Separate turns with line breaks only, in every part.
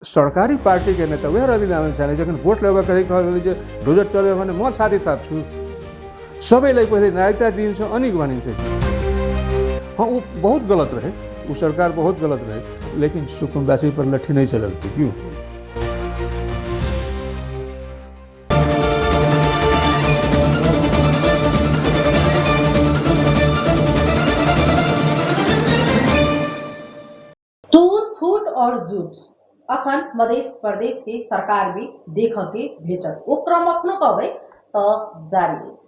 सरकारी पार्टी के नेता वएह रवि लामिछाने जखन भोट लेबऽ के रहै कहल जे डोजर चल्यो भने म छाती थाप्छु, सबैलाई पहिले नागरिकता दिइन्छ अनि भनिन्छ। हाँ, वो बहुत गलत रहे, वो सरकार बहुत गलत रहे, लेकिन सुकुम्बासी पर लट्ठी नहीं चलल क्यों?
टूट फूट और जुट अखन मधेश प्रदेश के सरकार में देख के भेटत, ओ क्रम अखनो कहबै तऽ जारी अछि।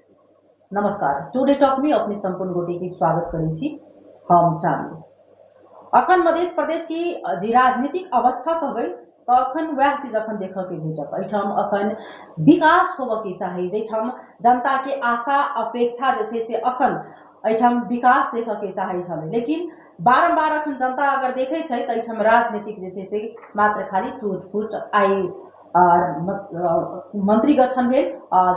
नमस्कार, टुडे टॉक में अपने संपूर्ण गोटे के स्वागत करै छी। हम चांदनी। अखन मधेश प्रदेश की जे राजनीतिक अवस्था कहबै तऽ अखन वएह चीज अखन देख के भेटत। एहिठाम अखन विकास होबऽ के चाही, जाहिठाम जनता के आशा अपेक्षा जे छै से अखन एहिठाम विकास देख के चाहै छलै, लेकिन बारम्बार अखन जनता अगर देखै छै तऽ एहिठाम राजनीतिक जे छै से मात्र खाली टूट फूट। आइ मंत्री गठन भेल,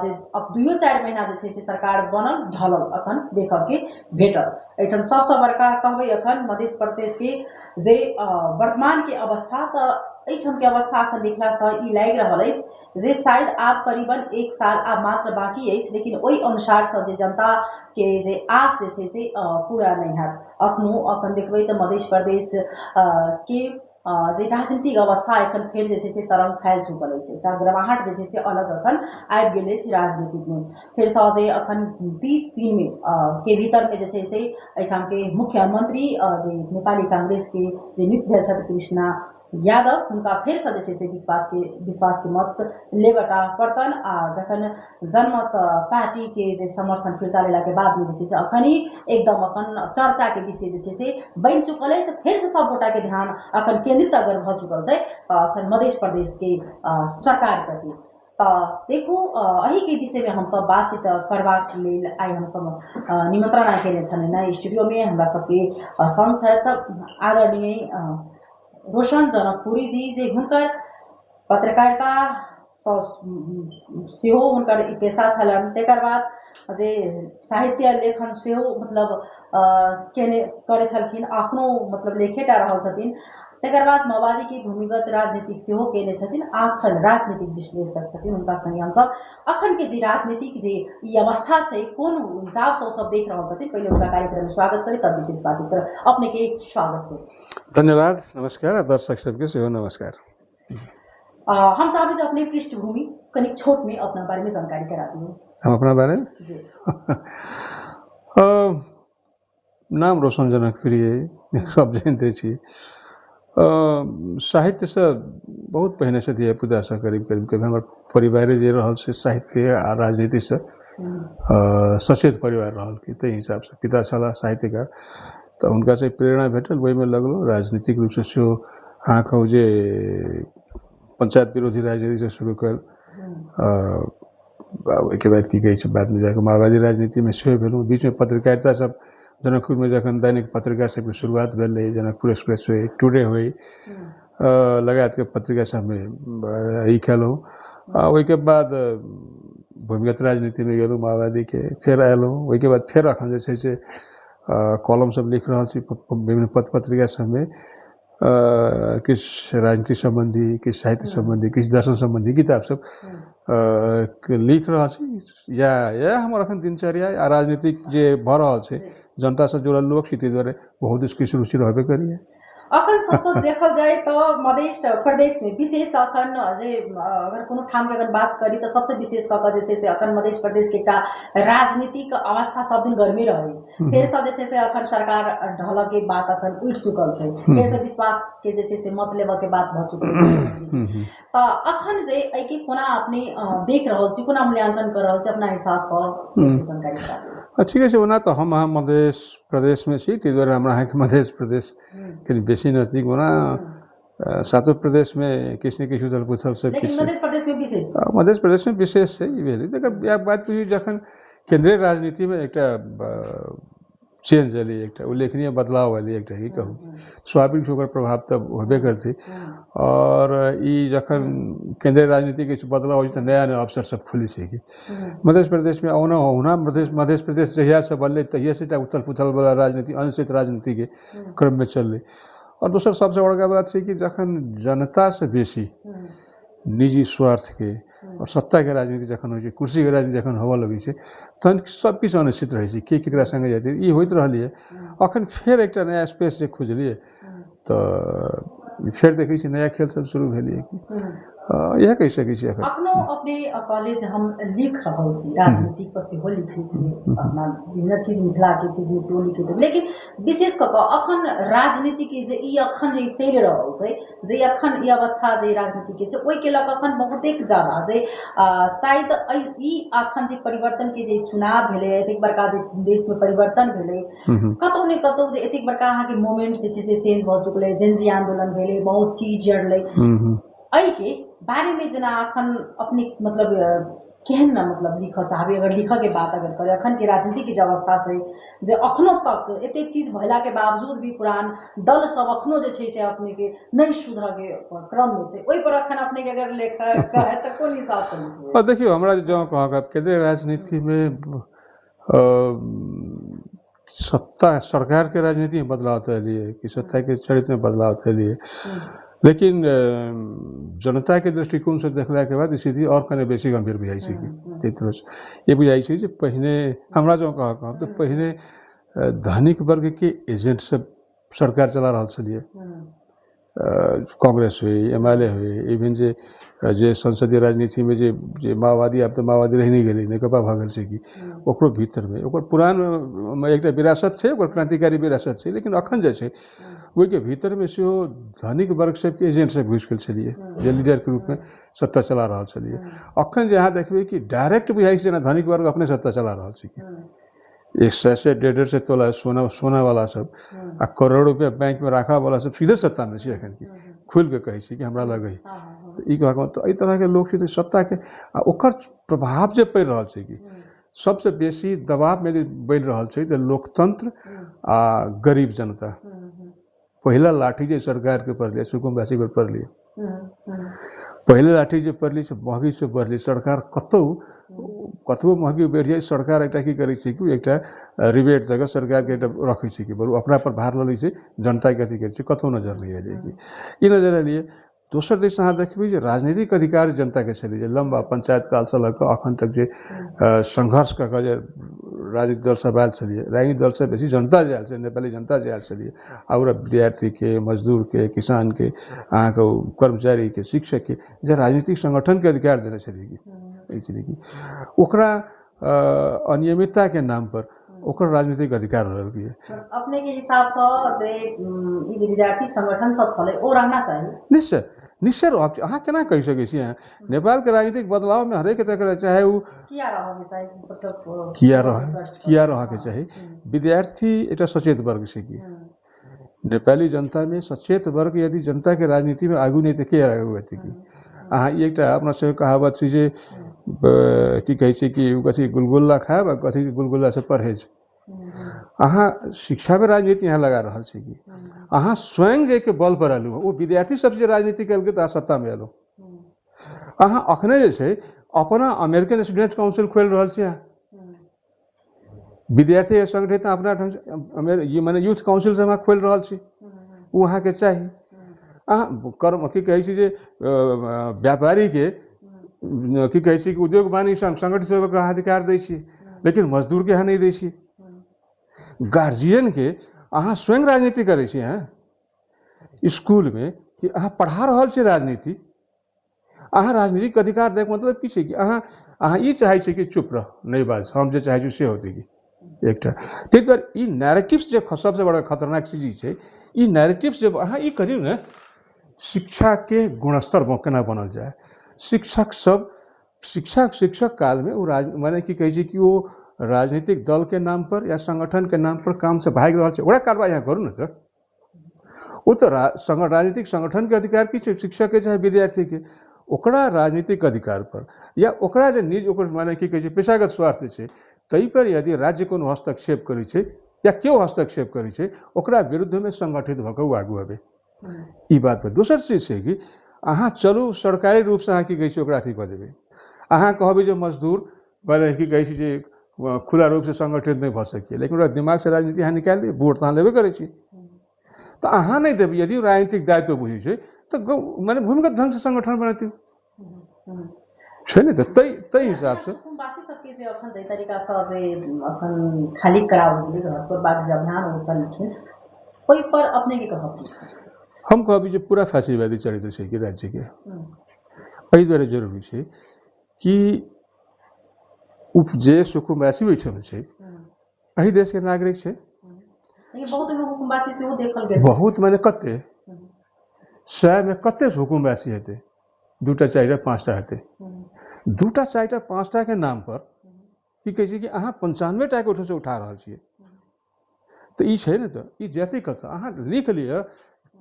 जे अब 2-4 महीना जे छै से सरकार बनल ढलल अखन देख के भेटल। एहिठाम सबसँ बड़का कहबै अखन मधेश प्रदेश के जे वर्तमान के अवस्था, तऽ एहिठाम के अवस्था अखन देखलासँ ई लागि रहल अछि जे शायद आब करीबन 1 साल आब मात्र बाकी अछि, लेकिन ओहि अनुसारसँ जे जनता के जे आस जे छै से पूरा नहि हैत। अखनो अखन देखबै तऽ मधेश प्रदेश के जे राजनीतिक अवस्था एखन फेर जे छै से तरंग छायल चुकल अछि। एकटा गर्माहट जे छै से अलग अखन आबि गेल अछि राजनीतिकमे। फेरसँ जे अखन 30 दिनमे के भीतरमे जे छै से एहिठामके मुख्यमंत्री जे नेपाली कांग्रेसके जे नियुक्त भेल छथि कृष्णा यादव, हुनका फेरसँ जे छै से विश्वास के मत लेबटा पड़तनि। आ जखन जनमत पार्टी के जे समर्थन फिर्ता लेलाके बादमे जे छै से अखन ही एकदम अखन चर्चा के विषय जे छै से बनि चुकल अछि। फेरसँ सब गोटाके ध्यान अखन केंद्रित अगर भऽ चुकल छै तऽ अखन मधेश प्रदेश के सरकार प्रति। तऽ देखू, एहिके विषयमे हमसब बातचीत करबाक लेल आइ हमसब निमंत्रणा केने छलियै स्टूडियोमे। हमरा सबके संग छथि आदरणीय रोशन जनकपुरी जी, जे हुनकर पत्रकारिता सेहो हुनकर ई पेशा छलनि, तकर बाद जे साहित्य लेखन सेहो मतलब केने करै छलखिन, अखनो मतलब लेखेटा रहल छथिन। तकर बाद माओवादीके भूमिगत राजनीतिक सेहो केने छथिन, अखन राजनीतिक विश्लेषक छथिन। हुनका संगे हमसब अखन के जे राजनीतिक जे ई अवस्था छै कोन हिसाबसँ ओ सब देख रहल छथिन, पहिले हुनका कार्यक्रममे स्वागत करी तब विशेष बातचीत करब। अपने के स्वागत छै।
धन्यवाद, नमस्कार, आ दर्शक सबके सेहो नमस्कार।
हम चाहबै जे अपने पृष्ठभूमि कनिक छोट में अपना बारे में जानकारी करा दियौ।
हम अपना बारे में?
जी।
नाम रोशन जनकपुरी अइ, सब जनिते छी। साहित्यसँ बहुत पहिनेसँ धियापुतासँ करीब करीब करीब हमर परिवारे जे रहल से साहित्य आ राजनीतिसँ सचेत परिवार रहल कि ताहि हिसाबसँ पिता छलाह साहित्यकार, तऽ हुनकासँ प्रेरणा भेटल, ओहिमे लगलहुँ। राजनीतिक रूपसँ सेहो अहाँ कहू जे पंचायत विरोधी राजनीतिसँ शुरू कयल, ओहिके बाद की कहै छै बादमे जाकऽ माओवादी राजनीतिमे सेहो भेलहुँ। बीचमे पत्रकारिता सब जनकपुरमे जखन दैनिक पत्रिका सबके शुरुआत भेल रहै, जनकपुर एक्सप्रेस होइ, टुडे होइ, लगायतके पत्रिका सबमे ई केलहुँ। आ ओहिके बाद भूमिगत राजनीतिमे गेलहुँ माओवादीके, फेर अयलहुँ। ओहिके बाद फेर एखन जे छै से कॉलम सब लिख रहल छी विभिन्न पत्र पत्रिका सबमे, किछु राजनीति सम्बन्धी, किछु साहित्य सम्बन्धी, किछु दर्शन सम्बन्धी किताब सब लिख रहल छी। इएह हमर अखन दिनचर्या आ राजनीतिक जे भऽ रहल छै, जनतासँ जुड़ल लोक छी, ताहि दुआरे बहुत किछु रुचि रहबे करैए।
अखन सबसँ देखल जाय तऽ मधेश प्रदेशमे विशेष अखन जे अगर कोनो ठामके अगर बात करी तऽ सबसँ विशेष कऽ कऽ जे छै से अखन मधेश प्रदेशके एकटा राजनीतिक अवस्था सब दिन गर्मी रहै। फेरसँ जे छै से अखन सरकार ढलऽके बात अखन उठि चुकल छै, फेरसँ विश्वासके जे छै से मत लेबऽके बात भऽ चुकल छै। तऽ अखन जे एहिके कोना अपने देख रहल छी, कोना मूल्यांकन कऽ रहल छी अपना हिसाबसँ जानकारी
प्राप्त। ठीके छै। ओना तऽ हम अहाँ मधेश प्रदेशमे छी, ताहि दुआरे हमरा अहाँके मधेश प्रदेश कनि बेसी नजदीक। ओना सातो प्रदेशमे किछु ने किछु उथल पुथल सब किछु मधेश प्रदेशमे विशेष छै। ई भेलै तकर बात बुझियौ जखन केन्द्रीय राजनीतिमे एकटा चेंज एलै, एकटा उल्लेखनीय बदलाव एलै, एकटा की कहू स्वाभाविक ओकर प्रभाव तऽ होबे करतै। और ई जखन केन्द्रीय राजनीति किछु बदलाव होइ छै तऽ नया नया अवसर सब खुलै छै कि मधेश प्रदेशमे। ओना ओहुना मधेश प्रदेश जहियासँ बनलै तहियासँ एकटा उथल पुथल वाला राजनीति, अनिश्चित राजनीतिके क्रममे चललै। आओर दोसर सबसँ बड़का बात छै कि जखन जनतासँ बेसी निजी स्वार्थके आओर सत्ताके राजनीति जखन होइ छै, कुर्सीके राजनीति जखन होबऽ लगै छै, तहन सब किछु अनिश्चित रहै छै, के केकरा सङ्गे जाइ छै, ई होइत रहलियै। अखन फेर एकटा नया स्पेस जे खुजलियै तऽ फेर देखै छी नया खेल सब शुरू भेलियै। इएह कहि सकै छी।
अखनो अपने कॉलेज हम लिख रहल छी, राजनीतिक पर सेहो लिखै छी, अपना विभिन्न चीज मिथिलाके चीजमे सेहो लिखैत, लेकिन विशेष कऽ कऽ अखन राजनीतिके जे ई अखन जे चलि रहल छै, जे अखन ई अवस्था जे राजनीतिके छै, ओहिके लऽ कऽ अखन बहुतेक ज्यादा जे शायद ई अखन जे परिवर्तनके जे चुनाव भेलै, एतेक बड़का जे देशमे परिवर्तन भेलै, कतहु ने कतहु जे एतेक बड़का अहाँके मोमेंट जे छै से चेंज भऽ चुकलै, जेनजी आन्दोलन भेलै, बहुत चीज जड़लै, एहिके बारेमे जेना अखन अपने मतलब केहन ने मतलब लिखऽ चाहबै, अगर लिखऽके बात अगर करै, अखनके राजनीतिके जे अवस्था छै जे अखनो तक एतेक चीज भेलाके बावजूद भी पुरान दल सब अखनो जे छै से अपनेके नहि सुधरऽके क्रममे छै, ओहिपर अखन अपनेके अगर लेखक कहै तऽ कोन हिसाबसँ लिखबै?
देखियौ, हमरा जँ कहब केन्द्रीय राजनीतिमे सत्ता सरकारके राजनीतिमे बदलाव तऽ एलियै कि सत्ताके चरित्रमे बदलाव तऽ एलियै, लेकिन जनताके दृष्टिकोणसँ देखलाके बाद स्थिति आओर कने बेसी गम्भीर बुझाइ छै। कि ताहि तरहसँ ई बुझाइ छै जे पहिने हमरा जँ कहब तऽ पहिने धनिक वर्गके एजेंट सब सरकार चला रहल छलियै, कांग्रेस हुए, एमएलए हुए, इवन जे जे संसदीय राजनीतिमे जे जे माओवादी, आब तऽ माओवादी रहि नहि गेलै, नेकपा भऽ गेल छै, कि ओकरो भीतरमे ओकर पुरान एकटा विरासत छै, ओकर क्रांतिकारी विरासत छै, लेकिन अखन जे छै ओहिके भीतरमे सेहो धनिक वर्ग सबके एजेंट सब घुसि गेल छलियै जे लीडरके रूपमे सत्ता चला रहल छलियै। अखन जे अहाँ देखबै कि डायरेक्ट बुझाइ छै जेना धनिक वर्ग अपने सत्ता चला रहल छै, कि 100 से 150 तोला सोना सोनावाला सब आ करोड़ रुपया बैंकमे राखऽवाला सब सीधे सत्तामे छै। एखन कि खुलि कऽ कहै छै कि हमरा लग अइ, तऽ ई कहक तऽ एहि तरहके लोक छै तऽ सत्ताके आ ओकर प्रभाव जे पड़ि रहल छै कि सबसँ बेसी दबावमे जे बनि रहल छै तऽ लोकतंत्र आ गरीब जनता। पहिला लाठी जे सरकारके पड़लै सुकुम्बासी पर पड़लै, पहिले लाठी जे पड़लै से महगी से बढ़लै। सरकार कतहु कतबो महगी बढ़ि जाइ, सरकार एकटा की करै छै कि एकटा रिबेट दऽ कऽ सरकारके एकटा रखै छै कि बरू अपना पर भार लऽ लै छै, जनताके अथी करै छै, कतहु नजर नहि एलै कि ई नजर एलियै। दोसर दिस अहाँ देखबै जे राजनीतिक अधिकार जनताके छलै जे लम्बा पंचायत कालसँ लऽ कऽ अखन तक जे संघर्ष कऽ कऽ जे राजनीतिक दल सब आयल छलियै, राजनीतिक दलसँ बेसी जनता जे आयल छलै, नेपाली जनता जे आयल छलियै, आ ओकरा विद्यार्थीके, मजदूरके, किसानके, अहाँके कर्मचारीके, शिक्षकके जे राजनीतिक संगठनके अधिकार देने छलियै कि एक्चुअली कि ओकरा अनियमितताके नाम पर ओकर राजनीतिक अधिकार रहल।
अपने के हिसाबसँ जे ई जे विद्यार्थी संगठन सब छलै ओ रहना चाही?
निश्चय निश्चय रहक। अहाँ केना कहि सकै छी? अहाँ नेपालके राजनीतिक बदलावमे हरेक तरहके चाहे ओ
किया रहऽके चाही, मतलब
किया रह किया रहऽके चाही? विद्यार्थी एकटा सचेत वर्ग छै कि नेपाली जनतामे सचेत वर्ग यदि जनताके राजनीतिमे आगू नहि तऽ के आगू हेतै? कि अहाँ ई एकटा अपना सबके कहावत छै जे की कहै छै कि कथी गुलगुल्ला खायब आ कथी गुलगुल्लासँ परहेज। अहाँ शिक्षामे राजनीति यहाँ लगा रहल छी कि अहाँ स्वयं जाहिके बल पर एलहुँ, ओ विद्यार्थी सब जे राजनीति केलकै तऽ अहाँ सत्तामे एलहुँ। अहाँ अखने जे छै अपना अमेरिकन स्टूडेंट काउंसिल खोलि रहल छी, अहाँ विद्यार्थी संगठित अपना ढङ्ग ये मने यूथ काउंसिल से अहाँ खोलि रहल छी, ओ अहाँके चाही। अहाँ कर्म की कहै छै जे व्यापारीके की कहै छै कि उद्योग वाणिज्य संघ संगठित होबऽके अहाँ अधिकार दै छी, लेकिन मजदूरके अहाँ नहि दै छी। गार्जियनके अहाँ स्वयं राजनीति करै छी अहाँ स्कूलमे कि अहाँ पढ़ा रहल छी राजनीति। अहाँ राजनीतिक अधिकार दैके मतलब की छै कि अहाँ अहाँ ई चाहै छी कि चुप रह, नहि बाज, हम जे चाहै छी से होतै। कि एकटा ताहि दुआरे ई नैरेटिव्स जे सबसँ बड़ा खतरनाक चीज ई छै, ई नैरेटिव्स जे अहाँ ई करियौ ने, शिक्षाके गुणस्तर केना बनल जाय, शिक्षक सब शिक्षा शिक्षक कालमे ओ राज मने की कहै छै कि ओ राजनीतिक दलके नाम पर या संगठनके नाम पर कामसँ भागि रहल छै, ओकरा कार्रवाई अहाँ करू ने। तऽ ओ तऽ राजनीतिक संगठनके अधिकार की छै शिक्षकके चाहे विद्यार्थीके, ओकरा राजनीतिक अधिकार पर या ओकरा जे निज ओकर माने की कहै छै पेशागत स्वार्थ छै ताहि पर यदि राज्य कोनो हस्तक्षेप करै छै या केओ हस्तक्षेप करै छै, ओकरा विरुद्धमे संगठित भऽ कऽ ओ आगू अबै, ई बात पर। दोसर चीज छै कि अहाँ चलू सरकारी रूपसँ अहाँ की कहै छै ओकरा अथी कऽ देबै, अहाँ कहबै जे मजदूर माने की कहै छै जे खुला रूपसँ संगठित नहि भऽ सकैए, लेकिन ओकरा दिमागसँ राजनीति अहाँ निकालि दियौ, वोट तऽ अहाँ लेबे करै छी। तऽ अहाँ नहि देबै, यदि राजनीतिक दायित्व बुझै छै तऽ माने भूमिगत ढङ्गसँ सङ्गठन बनेतै छै ने। तऽ ताहि हिसाबसँ
सुकुम्बासी सबके जे अखन जाहि तरीकासँ जे अखन खाली कराओल गेलै, घर तोड़बाक जे अभियान ओ चलखिन, ओहि पर अपने के कहब की छै?
हम कहब जे पूरा फासीवादी चरित्र छै कि राज्यके। एहि दुआरे जरूरी छै कि जे सुकुम्बासी ओहिठाम छै एहि देशके नागरिक छै।
बहुत हुकुमवासी सेहो देखल गेल,
बहुत माने कते 100 मे कते हुकुमवासी हेतै? 2टा 4टा 5टा हेतै। 2टा 4टा 5टा के नाम पर की कहै छै कि अहाँ 95 टाके ओहिठामसँ उठा रहल छियै, तऽ ई छै ने। तऽ ई जेतै कतऽ? अहाँ लिख लिअ,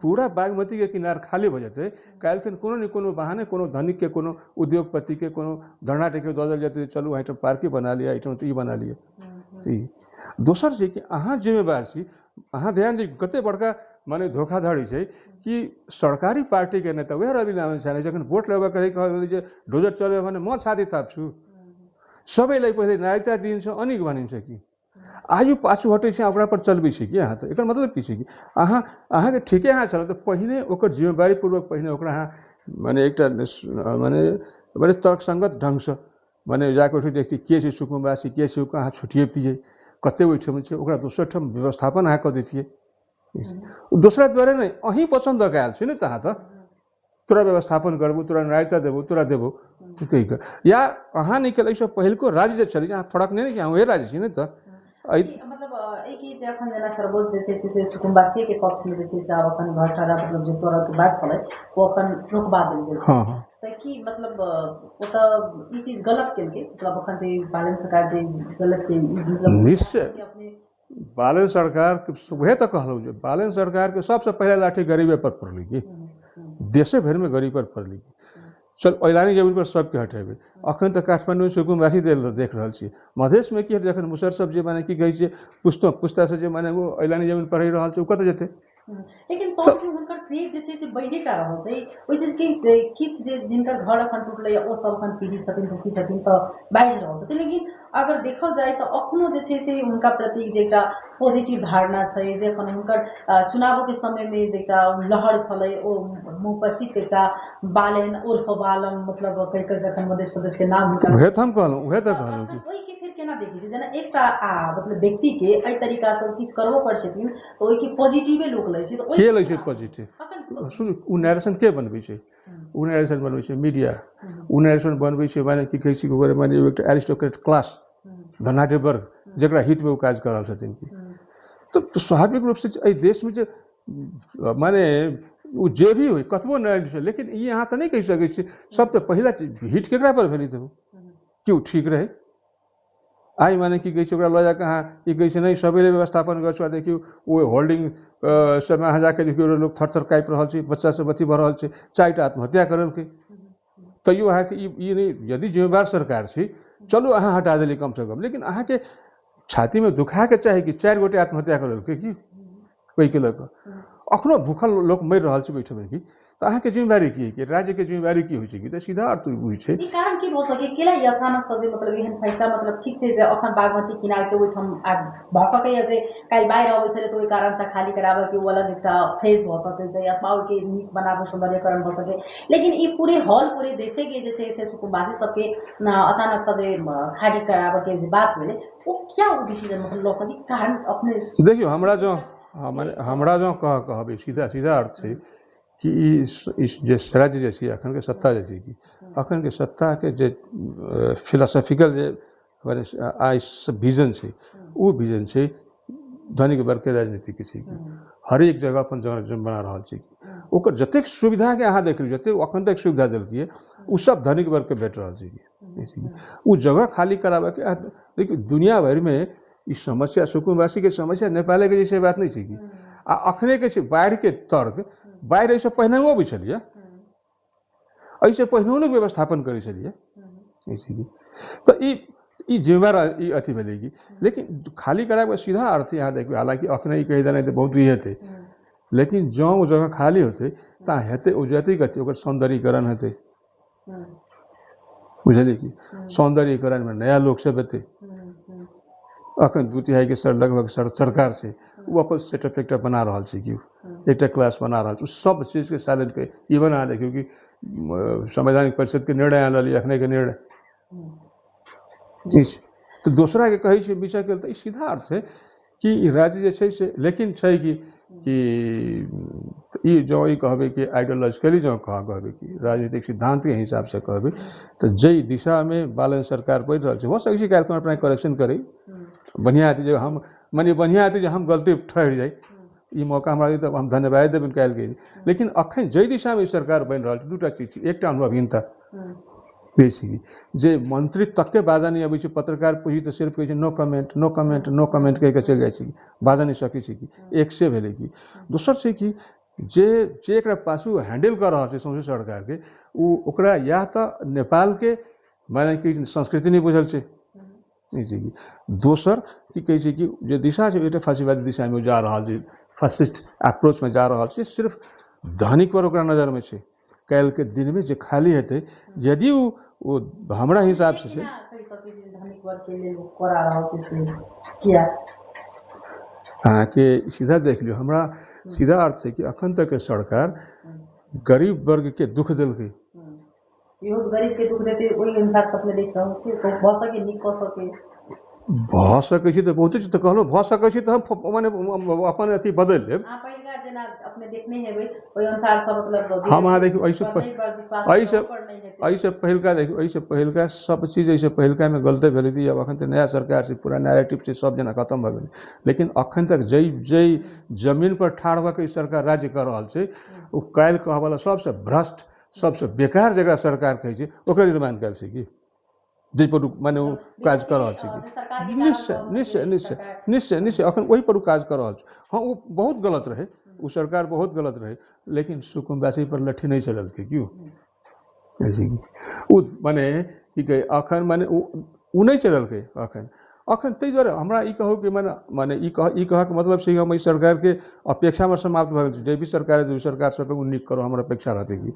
पूरा बागमतीके किनार खाली भऽ जेतै। काल्हिखन कोनो ने कोनो बहाने कोनो धनिकके, कोनो उद्योगपतिके, कोनो धनाढ्यके दऽ देल जेतै, चलू एहिठाम पार्के बना लिअ, एहिठाम तऽ ई बना लिअ। तऽ ई दोसर छै कि अहाँ जिम्मेवार छी। अहाँ ध्यान दियौ, कते बड़का माने धोखाधड़ी छै कि सरकारी पार्टीके नेता वएह रवि नारायण छाने जखन भोट लेबऽ के कहल जे डोजर चल्यो भने म छाती थाप्छु, सबैलाई पहिले नागरिकता दिइन्छ अनि भनिन्छ कि आयु पाछू हटै छै, ओकरा पर चलबै छै कि अहाँ। तऽ एकर मतलब की छै कि अहाँ अहाँके ठीके अहाँ चलब तऽ पहिने ओकर जिम्मेवारी पूर्वक पहिने ओकरा अहाँ माने एकटा माने बड़े तर्कसङ्गत ढङ्गसँ माने जाकऽ ओहिठाम देखतियै के छै सुकुम्बासी, के छै, ओकरा अहाँ छुटियबितियै, कते ओहिठाम छै, ओकरा दोसर ठाम व्यवस्थापन अहाँ कऽ दैतियै। दोसरा दुआरे नहि, अहीँ पसन्द दऽ कऽ आयल छी ने, तऽ अहाँ तऽ तोरा व्यवस्थापन करबौ, तोरा नागरिकता देबौ, तोरा देबौ कहि कऽ, या अहाँ नहि केलक। एहिसँ पहिलको राज्य जे छलै, अहाँ फरक नहि ने कि अहाँ उएह राज्य छी ने। तऽ
मतलब एक ई जे अखन जेना सर्वोच्च जे छै से सुकुम्बासीके पक्षमे जे छै से आब अपन घर ठहरा मतलब जे तोड़ऽके बात छलै ओ अपन रोकबा देल गेल छै।
हँ।
तऽ की मतलब ओतऽ ई चीज गलत केलकै? मतलब अखन जे बालेन सरकार जे गलत जे मतलब
निश्चय बालेन सरकार उएह तऽ कहलहुँ जे बालेन सरकारके सबसँ पहिला लाठी गरीबे पर पड़लै कि देशे भरिमे गरीब पर पड़लै कि चल ऐलानी जमीन पर सबके हटेबै। अखन तऽ काठमाण्डूमे सुकुम्बासी देख रहल छी, मधेशमे की हेतै? जखन मुसहर सब जे माने की कहै छै पुश्तो पुस्तासँ जे माने ओ ऐलानी जमीन पर रहि रहल छै, ओ कतऽ जेतै?
लेकिन तब कि हुनकर क्रेज जे छै से बढ़िए टा रहल छै ओहि चीजके, जे किछु जे जिनकर घर अखन टूटलै ओ सब अखन पीड़ित छथिन, दुखी छथिन, तऽ बाजि रहल छथिन। लेकिन अगर देखल जाय तऽ अखनो जे छै से हुनका प्रति जे एकटा पॉजिटिव धारणा छै, जे अखन हुनकर चुनावोके समयमे जे एकटा लहर छलै ओ मुँह प्रसिद्ध एकटा बालेन उर्फ बालम मतलब कहि कऽ जखन मध्य प्रदेशके नाम हुनकर
उएह तऽ हम कहलहुँ, उएह तऽ कहलहुँ कि
ओहिके फेर केना देखै छी? जेना एकटा मतलब व्यक्तिके एहि तरीकासँ किछु करबो करै छथिन तऽ ओहिके पॉजिटिवे लोक लै छै।
के लै छै पॉजिटिव? सुन, ओ नरेशन के बनबै छै? ओ नरेशन बनबै छै मीडिया, ओ नरेशन बनबै छै माने की कहै छै ओकर माने एकटा एरिस्टोक्रेट क्लास, धनाढ्य वर्ग, जकरा हितमे ओ काज कऽ रहल छथिन। कि तऽ स्वाभाविक रूपसँ एहि देशमे जे माने ओ जे भी होइ, कतबो नरेशन, लेकिन ई अहाँ तऽ नहि कहि सकै छी। सब तऽ पहिला हिट केकरा पर भेलै? तऽ कि ओ ठीक रहै? आइ माने की कहै छै ओकरा लऽ जाकऽ अहाँ ई कहै छै नहि सबेरे व्यवस्थापन गर्छु। आ देखियौ ओ होल्डिङ सबमे अहाँ जाकऽ देखियौ, लोक थर थर काँपि रहल छै, बच्चा सब अथी भऽ रहल छै, 4टा आत्महत्या करलकै, तैयो अहाँके ई नहि। यदि जिम्मेवार सरकार छी, चलू अहाँ हटा देली कमसँ कम, लेकिन अहाँके छातीमे दुखाके चाही कि 4 गोटे आत्महत्या करलकै कि ओहिके लऽ कऽ अखनो भूखल लोक मरि रहल छै ओहिठाम की? तऽ अहाँके जिम्मेवारी की है? राज्यके जिम्मेवारी की होइ छै कि? तऽ सीधा अर्थ होइ छै
ई कारण की भऽ सकै? केला ई अचानक से जे मतलब एहन फैसला? मतलब ठीक छै जे अखन बागमती किनारके ओहिठाम आब भऽ सकैए जे काल्हि बाढ़ि अबै छलै तऽ ओहि कारणसँ खाली कराबऽके ओ अलग एकटा फेज भऽ सकै छै, अथवा ओहिके नीक बनाबऽ सौन्दर्यकरण भऽ सकै, लेकिन ई पूरे हॉल पूरे देशेके जे छै से सुकुम्बासी सबके अचानक से जे खाली कराबऽके जे बात भेलै, ओ क्या ओ डिसीजन मतलब लऽ सकी कारण अपने?
देखियौ, हमरा जँ माने हमरा जँ कहबै, सीधा सीधा अर्थ छै कि ई जे राज्य जे छै, अखनके सत्ता जे छै, कि अखनके सत्ताके जे फिलोसॉफिकल जे माने आइ विजन छै, ओ विजन छै धनिक वर्गके राजनीतिके छै कि हरेक जगह अपन जगह बना रहल छै। ओकर जतेक सुविधाके अहाँ देख लियौ, जतेक अखन तक सुविधा देलकै ओ सब धनिक वर्गके भेट रहल छै। कि ओ जगह खाली कराबऽके, देखियौ दुनिया भरिमे ई समस्या, सुकुम्बासीके समस्या नेपालेके जे छै बात नहि छै कि आ अखनेके छै। बाढ़िके तर्क, बाढ़ि एहिसँ पहिनेहो अबै छलियै, एहिसँ पहिनहो लोक व्यवस्थापन करै छलियै। तऽ ई ई जिम्मेवार ई अथी भेलै कि लेकिन खाली कराबऽके सीधा अर्थ यहाँ देखबै, हालाँकि अखने ई कहि देनाइ तऽ बहुत ई हेतै, लेकिन जँ ओ जगह खाली होतै तऽ हेतै ओ जेतै कथी? ओकर सौन्दर्यीकरण हेतै, बुझलियै कि सौन्दर्यीकरणमे नया लोक सब हेतै। अखन 2/3 के सर लगभग सरकार छै, ओ अपन सेटअप एकटा बना रहल छै कि एकटा क्लास बना रहल छै। सब चीजके साइलेंट के इवन अहाँ देखियौ कि संवैधानिक परिषदके निर्णय आनल एखनेके निर्णय तऽ दोसराके कहै छै विषय के तऽ ई सीधा अर्थ छै कि ई राज्य जे छै से, लेकिन छै कि ई जँ ई कहबै कि आइडियोलॉजिकली जँ कहबै कि राजनीतिक सिद्धान्तके हिसाबसँ कहबै तऽ जाहि दिशामे बालन सरकार बढ़ि रहल छै, हो सकै छै काल्हि अपना करेक्शन करै, बढ़िआँ हेतै जे हम मानि बढ़िआँ हेतै जे हम गलती ठहरि जाइ, ई मौका हमरा दी तऽ हम धन्यवाद देबनि काल्हिके। लेकिन अखन जाहि दिशामे ई सरकार बनि रहल छै, दूटा चीज छै। एकटा अनुभवहीनता छै जे मंत्री तकके बाजऽ नहि अबै छै, पत्रकार पूछी तऽ सिर्फ कहै छै no comment, no comment, no comment कहि कऽ चलि जाइ छै, बाजऽ नहि सकै छै कि एक से भेलै कि। दोसर छै कि जे जे एकरा पाछू हैंडल कऽ रहल छै सौंसे सरकारके, ओ ओकरा या तऽ नेपालके माने कि संस्कृति नहि बुझल छै, नहि छै कि। दोसर की कहै छै कि जे दिशा छै एकटा फांसीवादी दिशामे जा रहल छै, फासिस्ट अप्रोचमे जा रहल छै, सिर्फ धनिक पर ओकरा नजरमे छै। काल्हिके दिनमे जे खाली हेतै यदि ओ हमरा हिसाबसँ छै, अहाँके सीधा देख लियौ, हमरा सीधा अर्थ छै कि अखन तक सरकार गरीब वर्गके दुःख देलकै,
गरीबके दुःख देतै ओहि अनुसार अपने देख रहल छी भऽ सके नीक कऽ सके
भऽ सकै छै तऽ बहुते चीज तऽ कहलहुँ भऽ सकै छै तऽ हम माने अपन अथी बदलि लेब।
जेना अपने देखने हेबै ओहि अनुसार सब मतलब
हम अहाँ देखियौ एहिसँ पहिलका देखियौ, एहिसँ पहिलका सब चीज एहिसँ पहिलकामे गलते भेलै। आब अखन तऽ नया सरकार छै, पूरा नैरेटिव छै, सब जेना खतम भऽ गेलै, लेकिन अखन तक जाहि जाहि जमीन पर ठाढ़ भऽ कऽ ई सरकार राज्य कऽ रहल छै, ओ काल्हि कहऽवला सबसँ भ्रष्ट सबसँ बेकार जकरा सरकार कहै छै ओकरे निर्माण कयल छै कि जाहिपर माने ओ काज कऽ रहल छै कि निश्चय निश्चय निश्चय निश्चय निश्चय अखन ओहिपर ओ काज कऽ रहल छै। हँ, ओ बहुत गलत रहै, ओ सरकार बहुत गलत रहै, लेकिन सुकुम्बासी पर लट्ठी नहि चललकै क्यों, ओ माने की कहै अखन माने ओ नहि चललकै अखन अखन। ताहि दुआरे हमरा ई कहू कि माने माने ई कहऽके मतलब छै हम एहि सरकारके अपेक्षामे समाप्त भऽ गेल छै, जे भी सरकार है सरकार सब ओ नीक करो हमर अपेक्षा रहतै कि।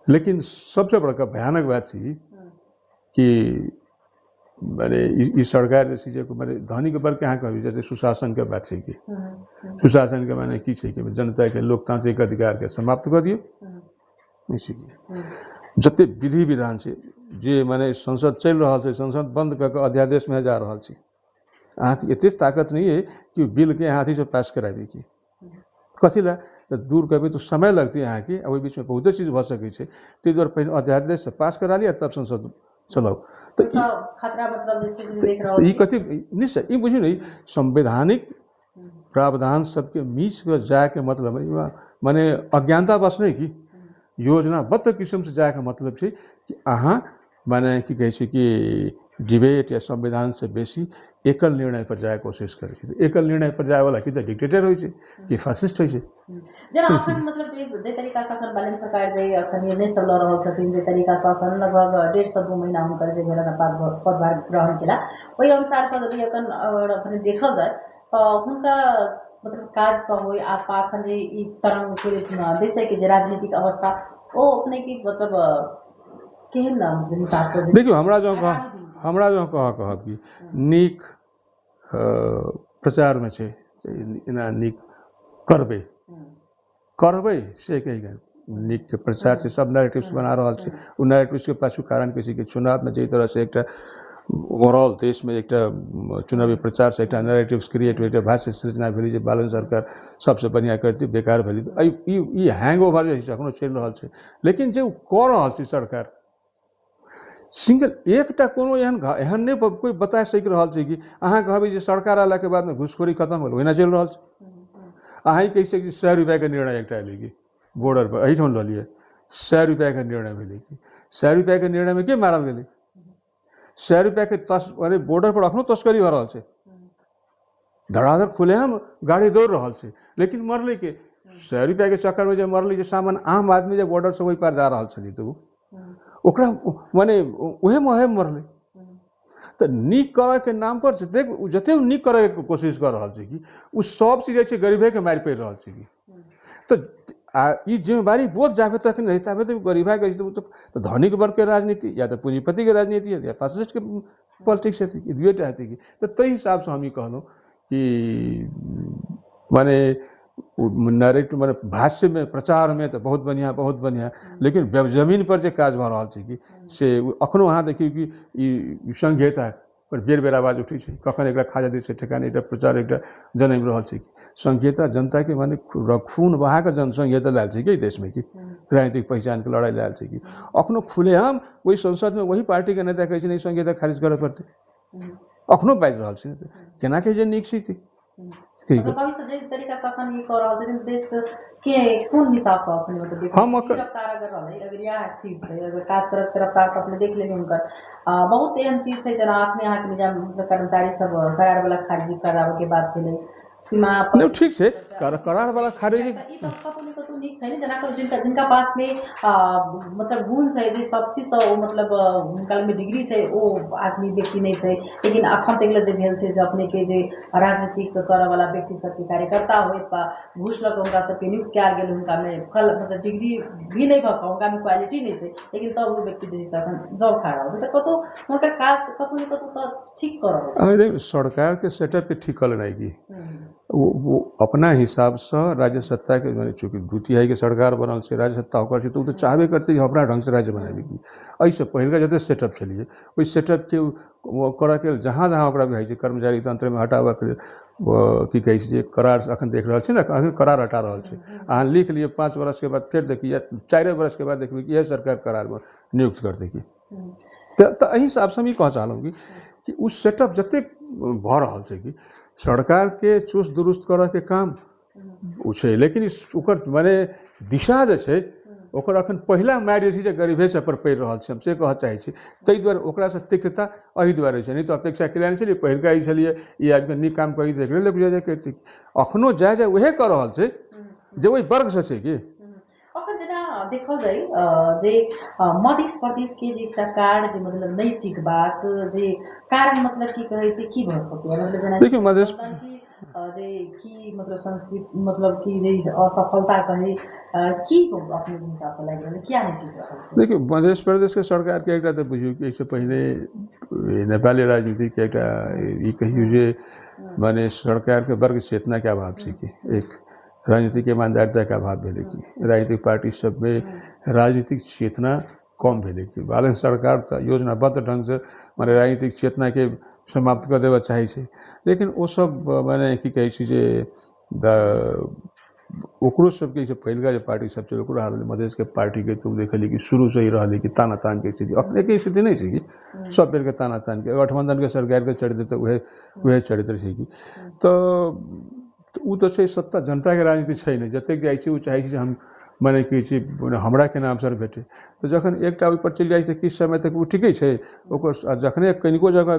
लेकिन सबसँ बड़का भयानक बात छै कि माने ई सरकार जे छै जे माने धनिक वर्गके अहाँ कहबै जैसे सुशासनके बात छै कि सुशासनके माने की छै कि जनताके लोकतांत्रिक अधिकारके समाप्त कऽ दियौ, नहि छै कि जतेक विधि विधान छै जे माने संसद चलि रहल छै, संसद बन्द कऽ कऽ अध्यादेशमे जा रहल छै, अहाँके एतेक ताकत नहि अइ कि बिलके अहाँ अथीसँ पास कराबी कि कथी लए, तऽ दूर करबै तऽ समय लगतै अहाँके, ओहि बीचमे बहुते चीज भऽ सकै छै, ताहि दुआरे पहिने अध्यादेशसँ पास करा लिअ तब संसद चलाउ।
तऽ
ई कथी निश्चय ई बुझियौ ने संवैधानिक प्रावधान सबके मीच कऽ जायके मतलब माने अज्ञानतावश नहि कि योजनाबद्ध किसिमसँ जायके मतलब छै कि अहाँ माने की कहै छै कि डिबेट या संविधानसँ बेसी एकल निर्णय पर जाय कोशिश करै छै। एकल निर्णय पर जायवला कि तऽ डिक्टेटर होइ छै कि फासिस्ट होइ छै।
जेना अखन मतलब जे तरीकासँ अखन बालेन सरकार जे अखन निर्णय सब लऽ रहल छथिन, जे तरीकासँ अखन लगभग 1.5 से 2 महीना हुनकर जे भेलनि पदभार ग्रहण केला, ओहि अनुसारसँ यदि अखन अगर अपने देखल जाय तऽ हुनका मतलब काजसँ होइ आ अखन जे ई तरंग देशके जे राजनीतिक अवस्था ओ अपने की मतलब केहन हिसाबसँ?
देखियौ हमरा जँ कहब कि नीक प्रचारमे छै एना नीक करबै करबै से कहि गेल नीकके प्रचार छै, सब नैरेटिव्स बना रहल छै। ओ नैरेटिव्सके पाछू कारण की छै कि चुनावमे जाहि तरहसँ एकटा ओवरऑल देशमे एकटा चुनावी प्रचारसँ एकटा नैरेटिव्स क्रिएट भेल, एकटा भाष्य सृजना भेलै जे बालन सरकार सबसँ बढ़िआँ करतै, बेकार भेलै। तऽ ई हैंग ओवर जे छै एखनो चलि रहल छै, लेकिन जे ओ कऽ रहल छै सरकार सिंगल एकटा कोनो एहन एहन नहि कोइ बता सकि रहल छै कि अहाँ कहबै जे सरकार अयलाके बादमे घूसखोरी खतम भेल, ओहिना चलि रहल छै। अहाँ ई कहि सकै छी 100 रुपैआके निर्णय एकटा एलै कि बॉर्डर पर एहिठाम लऽ लिअ, 100 रुपैआके निर्णय भेलै कि 100 रुपैआके निर्णयमे के मारल गेलै? 100 रुपैआके अरे बॉर्डर पर अखनो तस्करी भऽ रहल छै, धड़ाधड़ खुलेआम गाड़ी दौड़ रहल छै, लेकिन मरलै के? 100 रुपैआके चक्करमे जे मरलै जे सामान्य आम आदमी जे बॉर्डरसँ ओहि पार जा रहल छलै तऽ ओकरा माने उहे महे मरलै। तऽ नीक करऽके नाम पर जतेक जतेक नीक करऽके कोशिश कऽ रहल छै कि ओ सब चीज जे छै गरीबेके मारि पड़ि रहल छै कि। तऽ आ ई जिम्मेवारी बोध जाबे तक नहि ताबे तक गरीबाके तऽ धनिक वर्गके राजनीति या तऽ पूँजीपतिके राजनीति या फासिस्टके पॉलिटिक्स हेतै, ई दुएटा हेतै कि। तऽ ताहि हिसाबसँ हम ई कहलहुँ कि माने नैरेटिव माने भाष्यमे प्रचारमे तऽ बहुत बढ़िआँ बहुत बढ़िआँ, लेकिन जमीन पर जे काज भऽ रहल छै कि से अखनो अहाँ देखियौ कि ई संघीयता पर बेर बेर आवाज उठै छै, कखन एकरा खा जाइ छै ठेकान, एकटा प्रचार एकटा जनमि रहल छै। संघीयता जनताके माने खून बहा कऽ जनसंघीयता लायल छै कि देशमे, कि राजनीतिक पहिचानके लड़ाइ लायल छै कि अखनो खुलेआम ओहि संसदमे वही पार्टीके नेता कहै छै नहि संघीयता खारिज करऽ पड़तै, अखनो बाजि रहल छै। केना कहै जे नीक छै?
मतलब भविष्य जे तरीका से अखन ई कऽ रहल छथिन देश के कोन हिसाब से अखन मतलब
हम
रफ्तार अगर रहलै, अगर इएह चीज छै, अगर काज करत रफ्तार तऽ अपने देख लेबै हुनकर। बहुत एहन चीज छै जेना अखने अहाँके निजाम कर्मचारी सब करार वाला खारिजी कराबऽ के बात भेलै, सीमा पर
नहि ठीक छै, करार वाला खारिजी
ई तऽ कतौ ने कतौ नीक छै ने, जेना जिनका जिनका पास में मतलब गुण छै जे सब चीज सँ ओ मतलब हुनका लगमे डिग्री छै ओ आदमी व्यक्ति नहि छै, लेकिन अखन तक जे भेल छै जे अपने के जे राजनीतिक करऽ वाला व्यक्ति सबके कार्यकर्ता होइत बा घूस लऽ कऽ हुनका सबके नियुक्त कयल गेल, हुनका में मतलब डिग्री भी नहि भऽ कऽ हुनका में क्वालिटी नहि छै, लेकिन तब ओ व्यक्ति जे छै अखन जॉब खा रहल छै, तऽ कतौ हुनकर काज कतौ ने कतौ तऽ ठीक कऽ रहल छै।
सरकार के सेटअप के ठीक कऽ लेनाइ की वो अपना हिसाबसँ राज्य सत्ताके माने चूँकि 2/3 के सरकार बनल छै, राज्य सत्ता ओकर छै, तऽ ओ तऽ चाहबे करतै जे अपना ढङ्गसँ राज्य बनाबी। एहिसँ पहिलका जते सेटअप छलियै ओहि सेटअपके करऽके लेल जहाँ जहाँ ओकरा बुझाइ छै कर्मचारी तन्त्रमे हटाबऽके लेल की कहै छै जे करार अखन देख रहल छै ने, अखन करार हटा रहल छै। अहाँ लिख लिअ 5 वर्षके बाद फेर देखिए, 4 वर्षके बाद देखबै कि इएह सरकार करारमे नियुक्त करतै कि। तऽ एहि हिसाबसँ हम ई कहऽ चाहलहुँ कि ओ सेटअप जतेक भऽ रहल छै कि सरकारके चुस्त दुरुस्त करऽके काम ओ छै, लेकिन ओकर माने दिशा जे छै ओकर अखन पहिला मारि जे छै से गरीबे सब पर पड़ि रहल छै, हम से कहऽ चाहै छी। ताहि दुआरे ओकरासँ तिक्तता एहि दुआरे छै, नहि तऽ अपेक्षा केले नहि छलियै, पहिलका ई छलियै ई आबिकऽ नीक काम करै छै एकरे लोक जाय जाय करितै, अखनो जाय जाय उएह कऽ रहल छै जे ओहि वर्गसँ छै कि।
अखन जेना देखल जाय जे मध्य प्रदेश के जे सरकार जे मतलब नहि टिकबाक जे कारण मतलब की कहै छै की भऽ सकैए, मतलब जेना
देखियौ मध्य
जे की मतलब संस्कृत मतलब की जे असफलता कहे की अपने हिसाबसँ लागि रहल किया नहि टिक रहल छै?
देखियौ मध्य प्रदेशके सरकारके एकटा तऽ बुझियौ कि एहिसँ पहिने नेपाली राजनीतिके एकटा ई कहियौ जे माने सरकारके वर्ग चेतनाके अभाव छै कि एक राजनीतिक ईमानदारिताके अभाव भेलै कि राजनीतिक पार्टी सबमे राजनीतिक चेतना कम भेलै कि बालन सरकार तऽ योजनाबद्ध ढङ्गसँ माने राजनीतिक चेतनाके समाप्त कऽ देबऽ चाहै छै, लेकिन ओ सब माने की कहै छै जे ओकरो सबके जे पहिलका जे पार्टी सब छै ओकरो हाल मधेशके पार्टीके तऽ देखलियै कि शुरूसँ ही रहलै कि ताना तानके स्थिति, अपनेके स्थिति नहि छै कि सब बेरके ताना तानके गठबन्धनके सरकारके चरित्र तऽ उएह चरित्र छै कि। तऽ ओ तऽ छै सत्ता जनताके राजनीति छै नहि, जतेक जाइ छै ओ चाहै छै जे हम माने की छै हमरा केना अवसर भेटै, तऽ जखन एकटा ओहिपर चलि जाइ छै किछु समय तक ओ टिकै छै ओकर, आ जखने कनिको जगह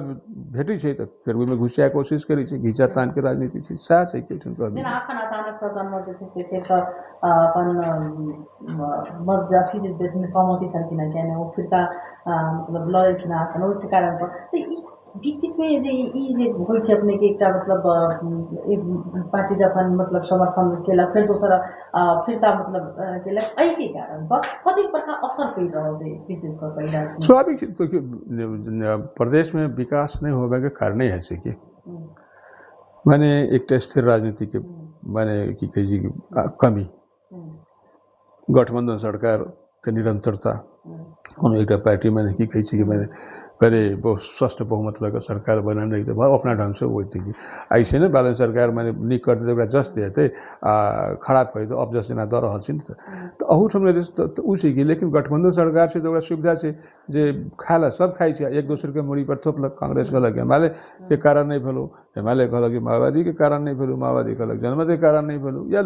भेटै छै तऽ फेर ओहिमे घुसियाके कोशिश करै छै, घीचा तानके राजनीति छै, सएह छै कि एहिठाम।
जेना अखन अचानक सँ जनमत जे छै से फेरसँ अपन मत अथी जे सहमति छलखिन हेँ किया ओ फिरता मतलब लऽ एलखिन हेँ अखन ओहिके कारणसँ, तऽ ई बीच बीचमे जे ई जे होइ छै अपनेके एकटा मतलब एक पार्टी जखन मतलब समर्थन केलक फेर दोसर फिरता मतलब केलक, एहिके कारणसँ कतेक बड़का असर पड़ि रहल छै विशेष कऽ कऽ?
स्वाभाविक प्रदेशमे विकास नहि होबऽके कारणे है छै कि माने एकटा स्थिर राजनीतिके माने की कहै छै कमी, गठबन्धन सरकारके निरन्तरता, कोनो एकटा पार्टी माने की कहै छै कि माने पहिले बहुत स्पष्ट बहुमत लऽ कऽ सरकार बनेने तऽ अपना ढङ्गसँ होइतै कि ऐसे ने बैलेंस सरकार माने नीक करतै तऽ ओकरा जस देतै आ खराब करतै तऽ अपजस जेना दऽ रहल छै ने, तऽ अहूठाम तऽ ओ छै कि। लेकिन गठबन्धन सरकार छै तऽ ओकरा सुविधा छै जे खाय लए सब खाइ छै, एक दोसरके मूड़ी पर थोपलक, कांग्रेस कहलक एमाले के कारण नहि भेलौ, एमाले कहलक कि माओवादीके कारण नहि भेलौ, माओवादी कहलक जनमतके कारण नहि भेलौ, या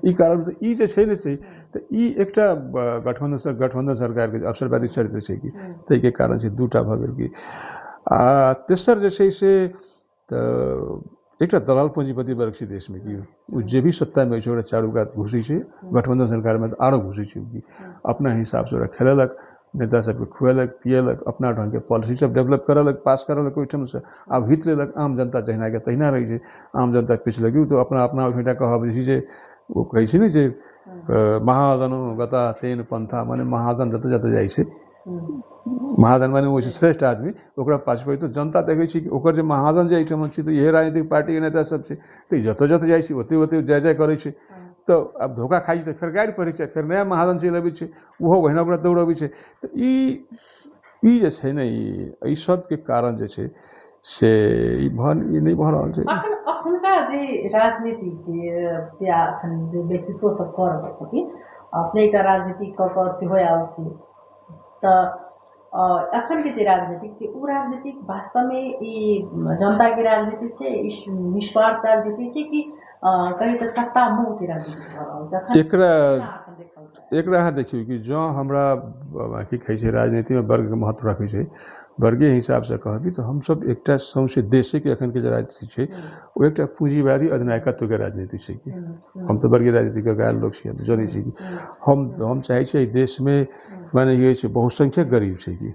ई कारण ई जे छै ने छै तऽ ई एकटा गठबन्धन सरकारके अवसरवादी चरित्र छै कि ताहिके कारण छै दूटा भऽ गेल कि। आ तेसर जे छै से तऽ एकटा दलाल पूँजीपति वर्ग छै देशमे कि ओ जे भी सत्तामे छै ओकरा चारू कात घुसै छै, गठबन्धन सरकारमे तऽ आरो घुसै छै कि अपना हिसाबसँ ओकरा खेलेलक, नेता सबके खुएलक पिएलक, अपना ढङ्गके पॉलिसी सब डेवलप करलक, पास करलक ओहिठामसँ, आब हित लेलक। आम जनता जहिनाके तहिना रहै छै, आम जनता पिछलगी तऽ अपना अपना ओहिठाम कहब जे छै ओ कहै छै ने जे महाजनो गता तेन पन्था, माने महाजन जतऽ जतऽ जाइ छै महाजन माने ओहिसँ श्रेष्ठ आदमी ओकरा पाछु पड़ै। तऽ जनता देखै छै कि ओकर जे महाजन जे एहिठाम छै तऽ इएह राजनीतिक पार्टीके नेता सब छै, तऽ जतऽ जतऽ जाइ छै ओते ओते जय जय करै छै। तऽ आब धोखा खाइ छै तऽ फेर गारि पड़ै छै, फेर नया महाजन चलि अबै छै, ओहो ओहिना ओकरा दौड़बै छै। तऽ ई जे छै ने, एहि सबके कारण जे छै से ई ई नहि भऽ रहल छै।
अखुनका जे राजनीतिके जे अखन जे व्यक्तित्व सब कऽ रहल छथिन, अपने एकटा राजनीति कऽ कऽ सेहो आयल छी, तऽ अखनके जे राजनीतिक छै ओ राजनीतिक वास्तवमे ई जनताके राजनीति छै, ई निस्वार्थ राजनीति छै कि कहीं तऽ सत्ता मोहके राजनीति भऽ रहल छै अखन?
एकरा एकरा अहाँ देखियौ कि जँ हमरा की कहै छै राजनीतिमे वर्गके महत्व रखै छै, वर्गीय हिसाबसँ कहबी तऽ हमसब एकटा सौंसे देशेके एखनके जे राजनीति छै ओ एकटा पूँजीवादी अधिनायकत्वके राजनीति छै। कि हम तऽ वर्गीय राजनीतिके आयल लोक छी, हम तऽ जनै छी कि हम चाहै छियै एहि देशमे माने ई छै बहुसंख्यक गरीब छै कि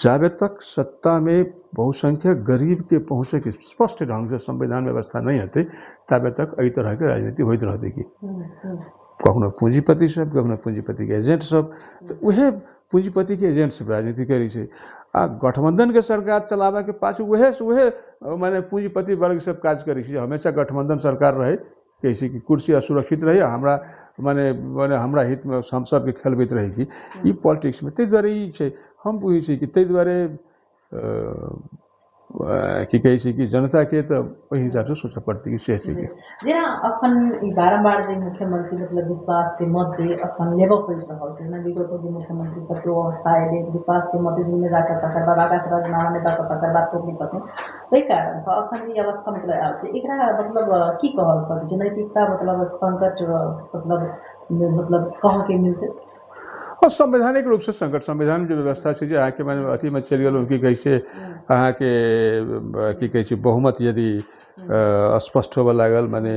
जाबे तक सत्तामे बहुसंख्यक गरीबके पहुँचैके स्पष्ट ढङ्गसँ संविधान व्यवस्था नहि हेतै ताबे तक एहि तरहके राजनीति होइत रहतै। कि कखनो पूँजीपति सब, कखनो पूँजीपतिके एजेंट सब, तऽ उएह पूँजीपतिके एजेंट सब राजनीति करै छै। आ गठबंधनके सरकार चलाबऽके पाछू उएह माने पूँजीपति वर्ग सब काज करै छै। हमेशा गठबंधन सरकार रहै, कैसे कि कुर्सी असुरक्षित रहै, हमरा माने माने हमरा हितमे हम सबके खेलबैत रहै कि ई पॉलिटिक्समे। ताहि दुआरे ई छै, हम बुझै छी कि ताहि दुआरे की कहै छै कि जनताके तऽ ओहि हिसाबसँ सोचऽ पड़तै कि से छै।
जेना अखन ई बारम्बार जे मुख्यमंत्री मतलब विश्वासके मत जे अखन लेबऽ पड़ि रहल छै, जेना विगतके जे मुख्यमंत्री सबके अवस्था एलै विश्वासके मत दिनमे जाकऽ तकर बाद आकाश राजीनामा नहि दऽ कऽ तकर बाद टोकने छथिन, ताहि कारणसँ अखन ई अवस्था मतलब आयल छै। एकरा मतलब की कहल सकै छै, नैतिकता मतलब संकट मतलब मतलब कहऽके मिलतै?
और संवैधानिक रूपसँ संकट, संविधान जे व्यवस्था छै जे अहाँके माने अथीमे चलि गेलहुँ की कहै छै अहाँके की कहै छै बहुमत यदि अस्पष्ट होबऽ लागल, माने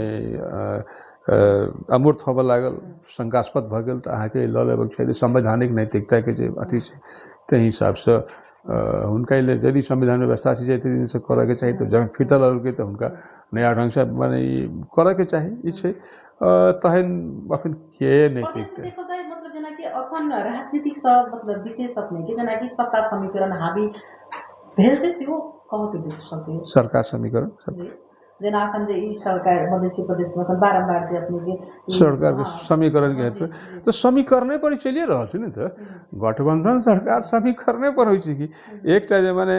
अमूर्त होबऽ लागल, शंकास्पद भऽ गेल, तऽ अहाँके लऽ लेबक चाही। संवैधानिक नैतिकताके जे अथी छै ताहि हिसाबसँ हुनका लेल यदि संविधान व्यवस्था छै जे एते दिनसँ करऽके चाही, तऽ जखन फिरता लेलकै तऽ हुनका नया ढङ्गसँ माने ई करऽके चाही, ई छै। तहन अखन के नैतिकता
देखल जाय मतलब जेनाकि अखन राजनीतिक सब मतलब विशेष अपने के जेनाकि सत्ता समीकरण हावी भेल छै सेहो कहके देख सकै
सरकार समीकरण
जेना अखन जे ई सरकार मधेसी प्रदेशमे अखन बारम्बार जे अपने के
सरकारके समीकरणके हेतु तऽ समीकरणे पर चलिए रहल छै ने। तऽ गठबंधन सरकार समीकरणे पर होइ छै कि एकटा जे माने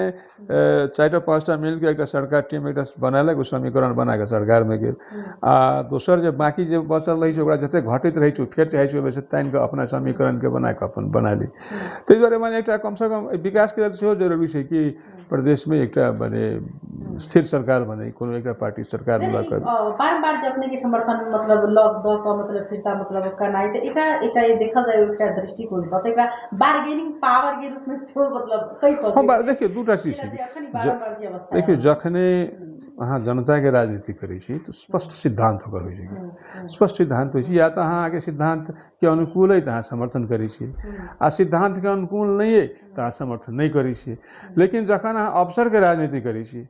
4टा 5टा मिलके एकटा सरकार टीम एकटा बनेलक, ओ समीकरण बनाके सरकारमे गेल, आ दोसर जे बाँकी जे बचल रहै छै ओकरा जतेक घटैत रहै छै फेर चाहै छै ओहिमे से तानि कऽ अपना समीकरणके बनाकऽ अपन बना ली। ताहि दुआरे माने एकटा कमसँ कम विकासके लेल सेहो जरूरी छै कि प्रदेशमे एकटा माने स्थिर सरकार बने, कोनो एकटा पार्टी सरकार लऽ कऽ।
बारम्बार जे अपने के समर्थन मतलब लऽ दऽ कऽ मतलब फिरता मतलब करनाइ, तऽ एकरा एकटा देखल जाय एकटा दृष्टिकोणसँ तऽ एकरा बार्गेनिंग पावर के रूपमे सेहो मतलब कहि सकै
हँ। देखियौ दूटा चीज छै, देखियौ जखने अहाँ जनताके राजनीति करै छी तऽ स्पष्ट सिद्धान्त ओकर होइ छै, स्पष्ट सिद्धान्त होइ छै। या तऽ अहाँके सिद्धान्तके अनुकूल अइ तऽ अहाँ समर्थन करै छियै, आ सिद्धान्तके अनुकूल नहि अइ तऽ अहाँ समर्थन नहि करै छियै। लेकिन जखन अहाँ अवसरके राजनीति करै छी,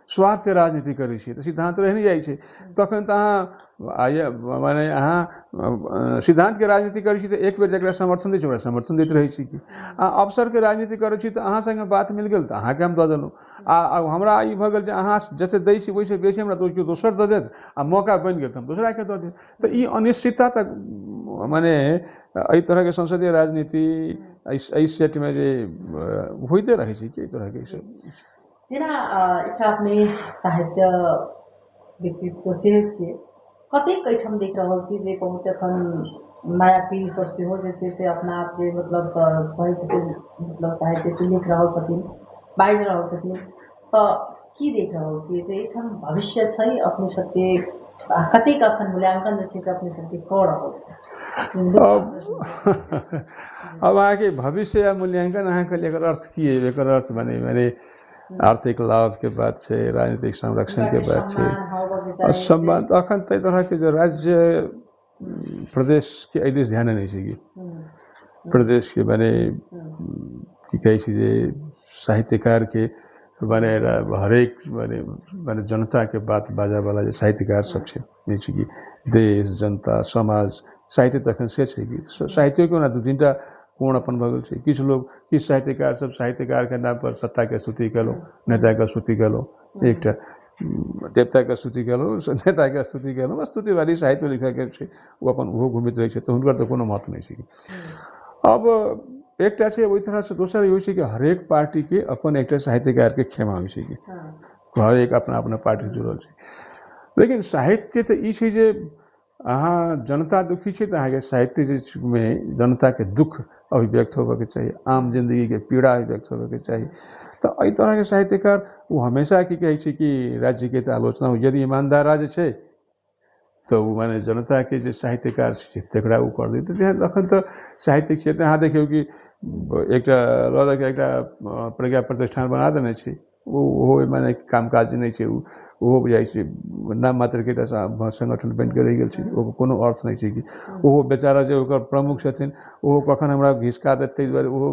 स्वार्थके राजनीति करै छियै, तऽ सिद्धान्त रहि नहि जाइ छै। तखन तऽ अहाँ आइ माने अहाँ सिद्धान्तके राजनीति करै छी तऽ एक बेर जकरा समर्थन दै छै ओकरा समर्थन दैत रहै छी कि, आ अवसरके राजनीति करै छी तऽ अहाँ सङ्गे बात मिल गेल तऽ अहाँके हम दऽ देलहुँ, आ हमरा ई भऽ गेल जे अहाँ जैसे दै छी ओहिसँ बेसी हमरा केओ दोसर दऽ देत, आ मौका बनि गेल तऽ हम दोसराके दऽ देब। तऽ ई अनिश्चितता तऽ माने एहि तरहके संसदीय राजनीति एहि सेटमे जे होइते रहै छै कि एहि तरहके ईसब।
जेना एकटा अपने साहित्य व्यक्तित्व सेहो छियै, कतेक एहिठाम देख रहल छी जे बहुत एखन नया पीढ़ी सब सेहो जे छै से अपना आपके मतलब कहै छथिन मतलब साहित्य से लिख रहल छथिन, बाजि रहल छथिन, तऽ की देख रहल छियै जे एहिठाम भविष्य छै अपने सबके, कतेक अखन मूल्यांकन जे छै से अपने सबके कऽ रहल छै?
अब अहाँके भविष्य या मूल्यांकन अहाँके एकर अर्थ की है? एकर अर्थ माने माने आर्थिक लाभके बात छै, राजनीतिक संरक्षणके बात छै, सम्मान। अखन ताहि तरहके जे राज्य प्रदेशके एहि दिस ध्यान नहि छै कि प्रदेशके माने की कहै छै जे साहित्यकारके माने हरेक माने माने जनताके बात बाजऽवला जे साहित्यकार सब छै, नहि छै कि देश जनता समाज साहित्य तखन से छै कि साहित्योके ओना 2-3टा कोण अपन भऽ गेल छै। किछु लोग, किछु साहित्यकार सब साहित्यकारके नाम पर सत्ताके स्तुति केलहुँ, नेताके स्तुति केलहुँ, एकटा देवताके स्तुति केलहुँ, नेताके स्तुति केलहुँ, स्तुतिवादी साहित्य लिखैके छै, ओ अपन ओहो घुमैत रहै छै, तऽ हुनकर तऽ कोनो महत्व नहि छै। अब एकटा छै ओहि तरहसँ। दोसर ई होइ छै कि हरेक पार्टीके अपन एकटा साहित्यकारके खेमा होइ छै कि हरेक अपना अपना पार्टी जुड़ल छै। लेकिन साहित्य तऽ ई छै जे अहाँ जनता दुखी छै तऽ अहाँके साहित्य जे मे जनताके दुख अभिव्यक्त होबऽके चाही, आम जिन्दगीके पीड़ा अभिव्यक्त होबऽके चाही। तऽ एहि तरहके साहित्यकार ओ हमेशा की कहै छै कि राज्यके तऽ आलोचना हो, यदि ईमानदार राज्य छै तऽ ओ माने जनताके जे साहित्यकार छै तकरा ओ कर दै। तऽ एखन तऽ साहित्यिक क्षेत्र अहाँ देखियौ कि एकटा लऽ दऽ के एकटा प्रज्ञा प्रतिष्ठान बना देने छै, ओहो माने कामकाज नहि छै, ओहो बुझाइ छै नाम मात्रके एकटा संगठन बनिके रहि गेल छै, ओकर कोनो अर्थ नहि छै कि ओहो बेचारा जे ओकर प्रमुख छथिन ओहो कखन हमरा घिसका देत, ताहि दुआरे ओहो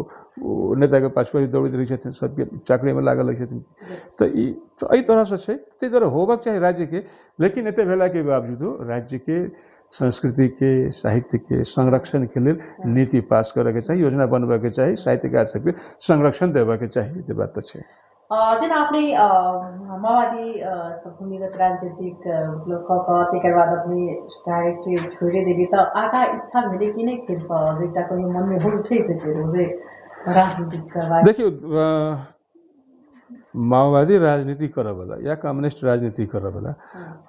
नेताके पाछु पाछु दौड़ैत रहै छथिन, सबके चाकरीमे लागल रहै छथिन। तऽ ई तऽ एहि तरहसँ छै। ताहि दुआरे होबक चाही राज्यके, लेकिन एते भेलाके बावजूदो राज्यके संस्कृतिके साहित्यके संरक्षणके लेल नीति पास करऽके चाही, योजना बनबऽके चाही, साहित्यकार सबके संरक्षण देबऽके चाही। ई बात तऽ छै।
जेना अपने माओवादी भूमिगत राजनीतिक मतलब कऽ कऽ तकर बाद अपने डायरेक्ट छोड़ि देली, तऽ आगाँ इच्छा भेलै कि नहि फेरसँ जे एकटा कहियो मनमे हो उठै छै फेर जे राजनीतिक करबाक?
देखियौ, माओवादी राजनीति करऽवला या कम्युनिस्ट राजनीति करऽवला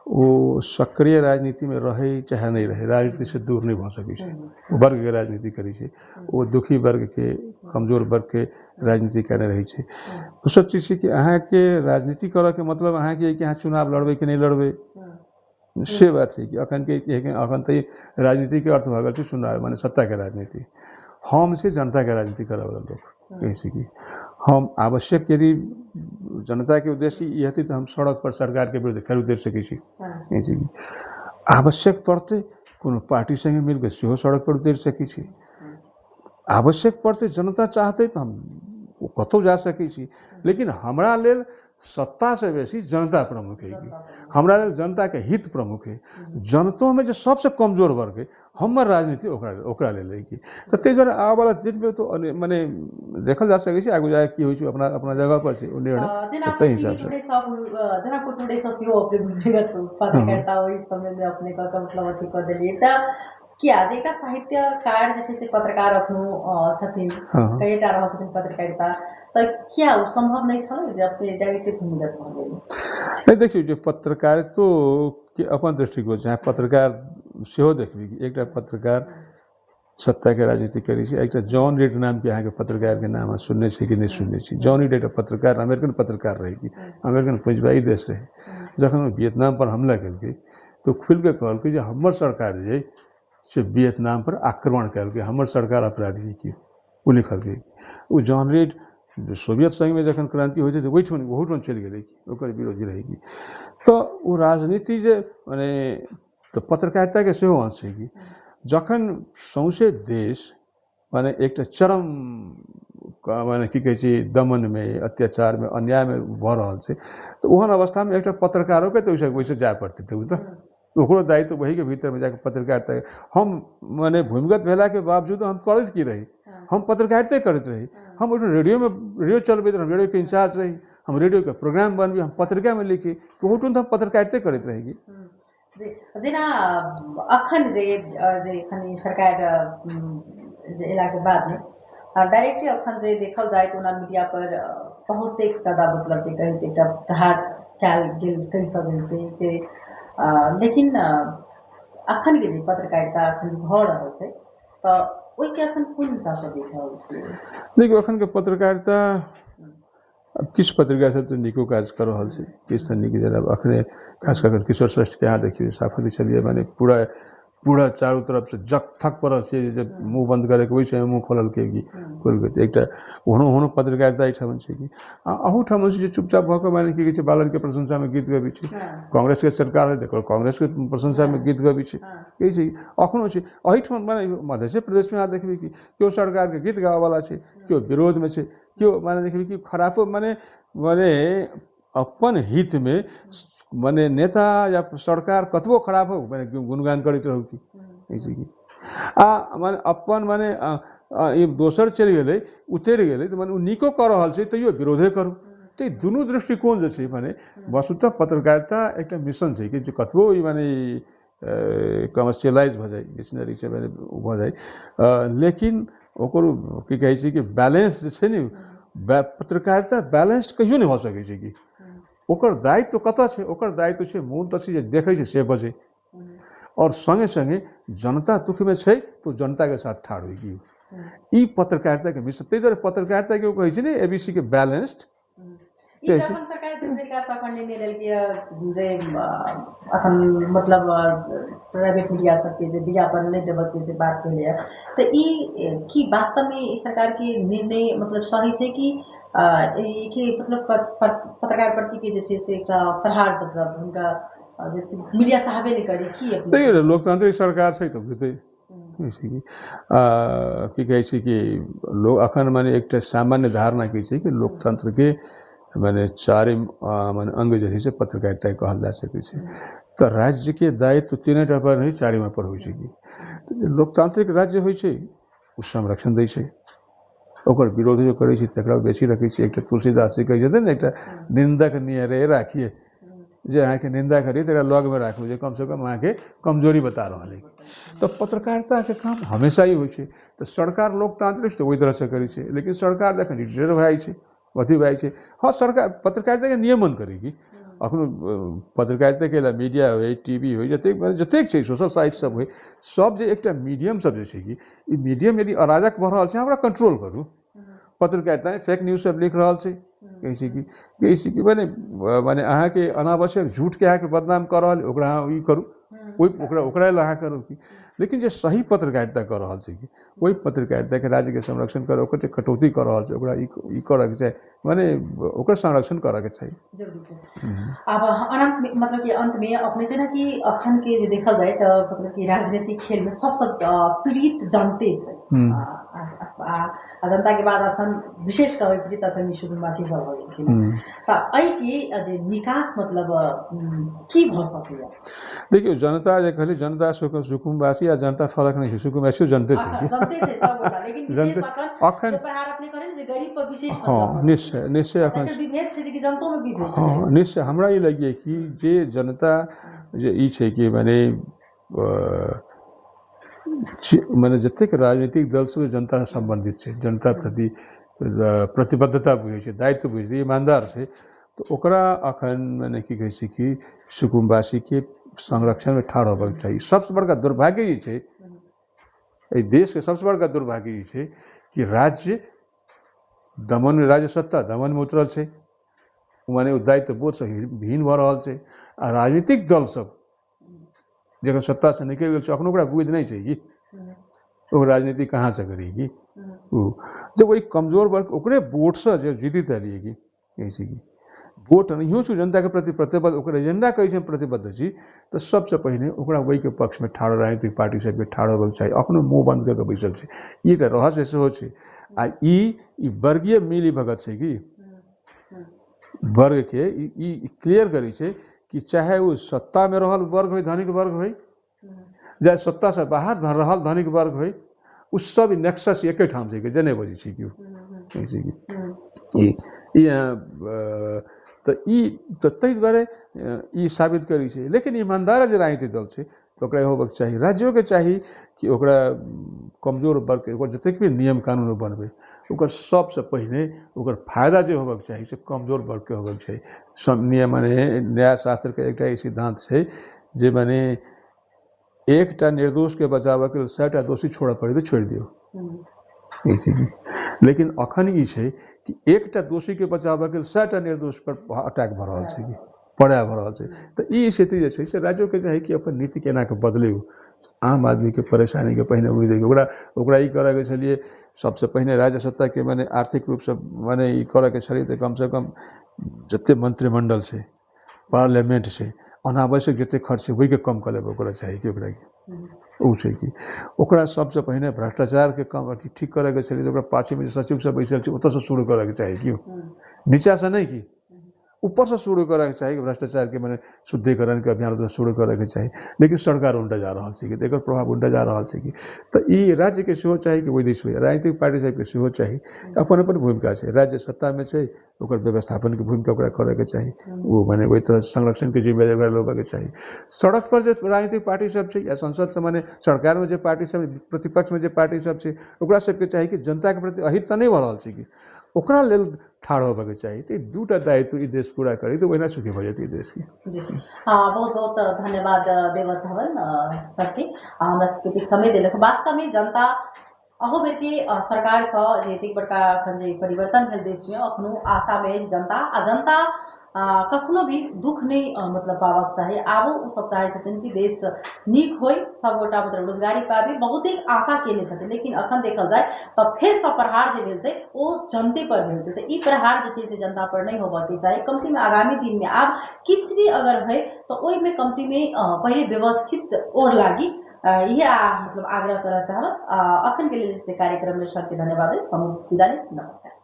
ओ सक्रिय राजनीतिमे रहै चाहे नहि रहै, राजनीतिसँ दूर नहि भऽ सकै छै। ओ वर्गके राजनीति करै छै, ओ दुखी वर्गके कमजोर वर्गके राजनीति केने रहै छै। दोसर चीज छै कि अहाँके राजनीति करऽके मतलब अहाँके कि अहाँ चुनाव लड़बै कि नहि लड़बै, से बात छै कि अखनके अखन तऽ राजनीतिके अर्थ भऽ गेल छै चुनाव माने सत्ताके राजनीति। हम छै जनताके राजनीति करऽवला लोक, कहै छै कि हम आवश्यक यदि जनताके उद्देश्य ई हेतै तऽ हम सड़क पर सरकारके विरुद्ध फेर उतरि सकै छी, कहै छै कि आवश्यक पड़तै कोनो पार्टी सङ्गे मिलके सेहो सड़क पर उतरि सकै छी, आवश्यक पड़तै जनता चाहतै तऽ हम कतहु जा सकै छी। लेकिन हमरा लेल सत्तासँ बेसी जनता प्रमुख है, कि हमरा लेल जनताके हित प्रमुख है, जनतोमे जे सबसँ कमजोर वर्ग है हमर राजनीति ओकरा ओकरा लेल है कि। तऽ ताहि दुआरे आबऽवला दिनमे तऽ मने देखल जा सकै छै आगू जाके की होइ छै, अपना अपना जगह पर छै ओ निर्णय, ताहि हिसाबसँ।
जनकपुर टुडे सेहो अपने भूमिगत पत्रकारिता ओहि समयमे अपने कऽ कऽ मतलब अथी कऽ देलियै, तऽ किया जे एकटा साहित्यकार जे छै से पत्रकार अखनो छथिन, कएटा रहल छथिन पत्रकारिता, तऽ किया ओ सम्भव नहि छलै जे अपने डायरेक्टे भूमिगत भऽ गेलै?
नहि देखियौ, जे पत्रकारितो के अपन दृष्टिकोण छै, पत्रकार सेहो देखबै कि एकटा पत्रकार सत्ताके राजनीति करै छै। एकटा जॉन रेड नामके अहाँके पत्रकारके नाम अहाँ सुनने छी कि नहि सुनने छी? जॉन रेड एकटा पत्रकार, अमेरिकन पत्रकार रहै कि अमेरिकन पूंजीवादी देश रहै। जखन ओ वियतनाम पर हमला केलकै तऽ खुलिके कहलकै जे हमर सरकार जे से वियतनाम पर आक्रमण केलकै, हमर सरकार अपराधी की, ओ लिखलकै। ओ जॉन रेड सोवियत संघमे जखन क्रान्ति होइ छै तऽ ओहिठाम ओहूठाम चलि गेलै कि ओकर विरोधी रहै कि। तऽ ओ राजनीति जे माने तऽ पत्रकारिताके सेहो अंश छै कि जखन सौंसे देश माने एकटा चरम माने की कहै छै दमनमे, अत्याचारमे, अन्यायमे भऽ रहल छै, तऽ ओहन अवस्थामे एकटा पत्रकारोके तऽ ओहिसँ जाय पड़तै, तऽ ओ तऽ ओकरो दायित्व वहीके भीतरमे जाके पत्रकारिता। हम माने भूमिगत भेलाके बावजूद हम करैत की रही, हम पत्रकारिते करैत रही। हम ओहिठाम रेडियोमे रेडियो चलबैत रही, रेडियोके इंचार्ज रही, हम रेडियोके प्रोग्राम बनबी, हम पत्रिकामे लिखी, ओहूठाम तऽ हम पत्रकारिते करैत रही।
जी, जेना अखन जे एखन सरकार जे अयलाके बादमे डायरेक्टली अखन जे देखल जाय तऽ ओना मीडिया पर बहुतेक ज्यादा मतलब जे कहै एकटा प्रहार कयल गेल कहि सकै छै जे, लेकिन अखन के जे पत्रकारिता अखन भऽ रहल छै तऽ ओहिके अखन कोन हिसाबसँ देख रहल छियै?
देखियौ, अखनके पत्रकारिता अब किछु पत्रिका सब तऽ नीको काज कऽ रहल छै, किछु तऽ नीक, जेना अखने खास कऽ किशोर श्रेष्ठके अहाँ देखियौ, साफती छलियै माने पूरा पूरा चारू तरफसँ जक थक पड़ल छै जे मुँह बन्द करैके ओहि समय मुँह खोललकै कि खोलकै। एकटा ओहनो ओहनो पत्रकारिता एहिठाम छै कि अहूठाम छै जे चुपचाप भऽ कऽ माने की कहै छै बालनके प्रशंसामे गीत गबै छै, कांग्रेसके सरकार है देखो कांग्रेसके प्रशंसामे गीत गबै छै, कहै छै अखनो छै एहिठाम माने मधेशे प्रदेशमे अहाँ देखबै कि केओ सरकारके गीत गाबऽवला छै, केओ विरोधमे छै, केओ माने देखबै कि खरापो माने माने अपन हितमे माने नेता या सरकार कतबो खराब हो माने गुणगान करैत रहू कि कहै छै कि आ माने अपन माने ई दोसर चलि गेलै, उतरि गेलै, तऽ मने ओ नीको कऽ रहल छै तैयो विरोधे करू। तऽ ई दुनू दृष्टिकोण जे छै मने वस्तुतः पत्रकारिता एकटा मिशन छै कि जे कतबो ई मने कमर्शियलाइज भऽ जाइ, मिशनरी छै मने भऽ जाइ, लेकिन ओकर की कहै छै कि बैलेंस जे छै ने, पत्रकारिता बैलेंस कहियो नहि भऽ सकै छै। कि ओकर दायित्व कतऽ छै? ओकर दायित्व छै मूल तऽ छै जे देखै छै से बजै, आओर सङ्गे सङ्गे जनता दुःखमे छै तऽ जनताके साथ ठाढ़ होइ। कि ई पत्रकारिताके मिशन, ताहि दुआरे पत्रकारिताके ओ कहै छै ने एबीसीके बैलेंस्ड।
ई अपन सरकार जे तरीका से अखन निर्णय लेलकै जे अखन मतलब प्राइवेट मीडिया सबके जे विज्ञापन नहि देबऽ के जे बात भेलैए, तऽ ई की वास्तवमे ई सरकारके निर्णय मतलब सही छै कि ई मतलब पत्रकार प्रतिके जे छै से एकटा प्रहार, मतलब हुनका जे मीडिया चाहबे नहि करी की?
देखियौ, लोकतांत्रिक सरकार छै तऽ बुझतै की कहै छै कि लोक अखन माने एकटा सामान्य धारणा की छै कि लोकतंत्रके माने चारिम माने अंग जे छै से पत्रकारिता कहल जा सकै छै। तऽ राज्यके दायित्व तीनेटा पर नहि, चारिमा पर होइ छै। कि तऽ जे लोकतांत्रिक राज्य होइ छै ओ संरक्षण दै छै, ओकर विरोध जो करै छै तकरा बेसी रखै छै। एकटा तुलसीदास जी कहै छथिन ने, एकटा निन्दक नियरे राखिए, जे अहाँके निन्दा करी तकरा लगमे राखू जे कमसँ कम अहाँके कमजोरी बता रहल है। तऽ पत्रकारिताके काम हमेशा ही होइ छै। तऽ सरकार लोकतांत्रिक तऽ ओहि तरहसँ करै छै, लेकिन सरकार जखन डिक्टेटर भए जाइ छै, अथी भए जाइ छै। हँ, सरकार पत्रकारिताके नियमन करै कि अखनो पत्रकारिताके लेल मीडिया होइ, टीवी होइ, जतेक जतेक छै सोशल साइट सब होइ, सब जे एकटा मीडियम सब जे छै कि ई मीडियम यदि अराजक भऽ रहल छै, ओकरा कंट्रोल करू। पत्रकारिता फेक न्यूज सब लिख रहल छै, कहै छै कि मने मने अहाँके अनावश्यक झूठके अहाँके बदनाम कऽ रहल, ओकरा अहाँ ई करू, ओहि ओकरा ओकरा लए अहाँ करू कि। लेकिन जे सही पत्रकारिता कऽ रहल छै कि ओहि पत्रकारिताके राज्यके संरक्षण करऽ, ओकर जे कटौती कऽ रहल छै ओकरा ई करऽके चाही, मने ओकर संरक्षण करऽके चाही।
जरूरी छै। आब अनंत मतलब कि अंतमे अपने जेनाकि अखन के जे देखल जाय तऽ मतलब कि राजनीतिक खेलमे सबसँ पीड़ित जनते छै, आ जनता के बाद अखन विशेष कहबै पीड़ित अखन सुकुम्बासी सब भऽ गेलखिन। तऽ एहिके जे निकास मतलब की भऽ सकैया?
देखियौ, जनता जे कहली जनता सुकुम्बासी आ जनता फरक नहि छै, सुकुम्बासियो जनते छै।
जनते अखन
हँ, निश्चय निश्चय अखन हँ निश्चय। हमरा ई लगैए कि जे जनता जे ई छै कि मने मने जतेक राजनीतिक दल सब जनतासँ सम्बन्धित छै, जनता प्रति प्रतिबद्धता बुझै छै, दायित्व बुझै छै, ईमानदार छै, तऽ ओकरा अखन मने की कहै छै कि सुकुम्बासीके संरक्षणमे ठाढ़ होबाक चाही। सबसँ बड़का दुर्भाग्य ई छै, एहि देशके सबसँ बड़का दुर्भाग्य ई छै कि राज्य दमन, राज्य सत्ता दमनमे उतरल छै, मने ओ दायित्व बोधसँ हीन भऽ रहल छै, आ राजनीतिक दल सब जखन सत्तासँ निकलि गेल छै अखनो ओकरा बुझि नहि छै कि ओ राजनीति कहाँसँ करी। कि ओ जब ओहि कमजोर वर्ग ओकरे वोटसँ जे जीतित एलियै कि कहै छै कि वोट नहियो छै जनताके प्रति प्रतिबद्ध, ओकर एजेंडा कहै छै हम प्रतिबद्ध छी, तऽ सबसँ पहिने ओकरा ओहिके पक्षमे ठाढ़ राजनीतिक पार्टी सबके ठाढ़ होबऽके चाही। अखनो मुँह बन्द कऽ के बैसल छै, ई एकटा रहस्य सेहो छै। आ ई वर्गीय मिली भगत छै कि वर्गके ई क्लियर करै छै कि चाहे ओ सत्तामे रहल वर्ग होइ, धनिक वर्ग होइ, चाहे सत्तासँ बाहर रहल धनिक वर्ग होइ, ओ सब नेक्सस एके ठाम छै कि जने बजै छै कि ई तऽ ई तऽ ताहि दुआरे ई साबित करै छै। लेकिन ईमानदार जे राजनीतिक दल छै तऽ ओकरा होबऽके चाही, राज्योके चाही कि ओकरा कमजोर वर्गके ओकर जतेक भी नियम कानून बनबै ओकर सबसँ पहिने ओकर फायदा जे होबऽके चाही से कमजोर वर्गके होबऽके चाही। सब नियम मने न्यायशास्त्रके एकटा ई सिद्धांत छै जे मने एकटा निर्दोषके बचाबऽके लेल 100टा दोषी छोड़ऽ पड़ै तऽ छोड़ि दियौ, लेकिन अखन ई छै कि एकटा दोषीके बचाबऽके लेल 100टा निर्दोष पर अटैक भऽ रहल छै, कि पड़ाय भऽ रहल छै। तऽ ई स्थिति जे छै से राज्योके चाही कि अपन नीति केना कऽ बदलै, आम आदमीके परेशानीके पहिने बुझि ओकरा ओकरा ई करऽके छलियै सबसँ पहिने राज्य सत्ताके मने आर्थिक रूपसँ मने ई करऽके छलियै तऽ कमसँ कम जते मंत्रिमंडल छै, पार्लियामेंट छै, अनावश्यक जते खर्च छै ओहिके कम कऽ लेबै ओकरा चाही कि ओकरा ओ छै कि ओकरा सबसँ पहिने भ्रष्टाचारके कम ठीक करऽके छलियै तऽ ओकरा पाछूमे जे सचिव सब बैसल छै ओतऽसँ शुरू करऽके चाही, कि नीचासँ नहि, कि ऊपर से शुरू करैके चाही कि भ्रष्टाचारके मने शुद्धिकरणके अभियान शुरू करैके चाही, लेकिन सरकार उल्टा जा रहल छै कि एकर प्रभाव उल्टा जा रहल छै कि। तऽ ई राज्यके सेहो चाही कि ओहि दिस होइ, राजनीतिक पार्टी सबके सेहो चाही, अपन अपन भूमिका छै। राज्य सत्तामे छै, ओकर व्यवस्थापनके भूमिका ओकरा करैके चाही, ओ मने ओहि तरह संरक्षणके जिम्मेदारी ओकरा लेबाके चाही। सड़क पर जे राजनीतिक पार्टी सब छै या संसद से मने सरकारमे जे पार्टी सब, प्रतिपक्षमे जे पार्टी सब छै, ओकरा सबके चाही कि जनताके प्रति अहित तऽ नहि भऽ रहल छै कि ओकरा लेल ठाढ़ होबऽके चाही। तऽ ई दूटा दायित्व ई देश पूरा करी तऽ ओहिना सुखी भऽ जेतै ई देश।
जी बहुत बहुत धन्यवाद देवल चाहबन सबके, हमरा सबके समय देलक। वास्तवमे जनता अहू बेरके सरकारसँ जे एतेक बड़का अखन जे परिवर्तन भेल देशमे, अखनो आशामे अछि जनता, आ जनता कखनो भी दुःख नहि मतलब पाबक चाही। आबो ओ सब चाहै छथिन कि देश नीक होइ, सबगोटा मतलब रोजगारी पाबी, बहुते आशा केने छथिन। लेकिन अखन देखल जाय तऽ फेरसँ प्रहार जे भेल छै ओ जनते पर भेल छै। तऽ ई प्रहार जे छै से जनता पर नहि होबऽके चाही। कमतीमे आगामी दिनमे आब किछु भी अगर होइ तऽ ओहिमे कमतीमे पहिले व्यवस्थित ओर लागी, इहे मतलब आग्रह करऽ चाहब। अखन के लेल से कार्यक्रममे सबके धन्यवाद। हम विदा, नमस्कार।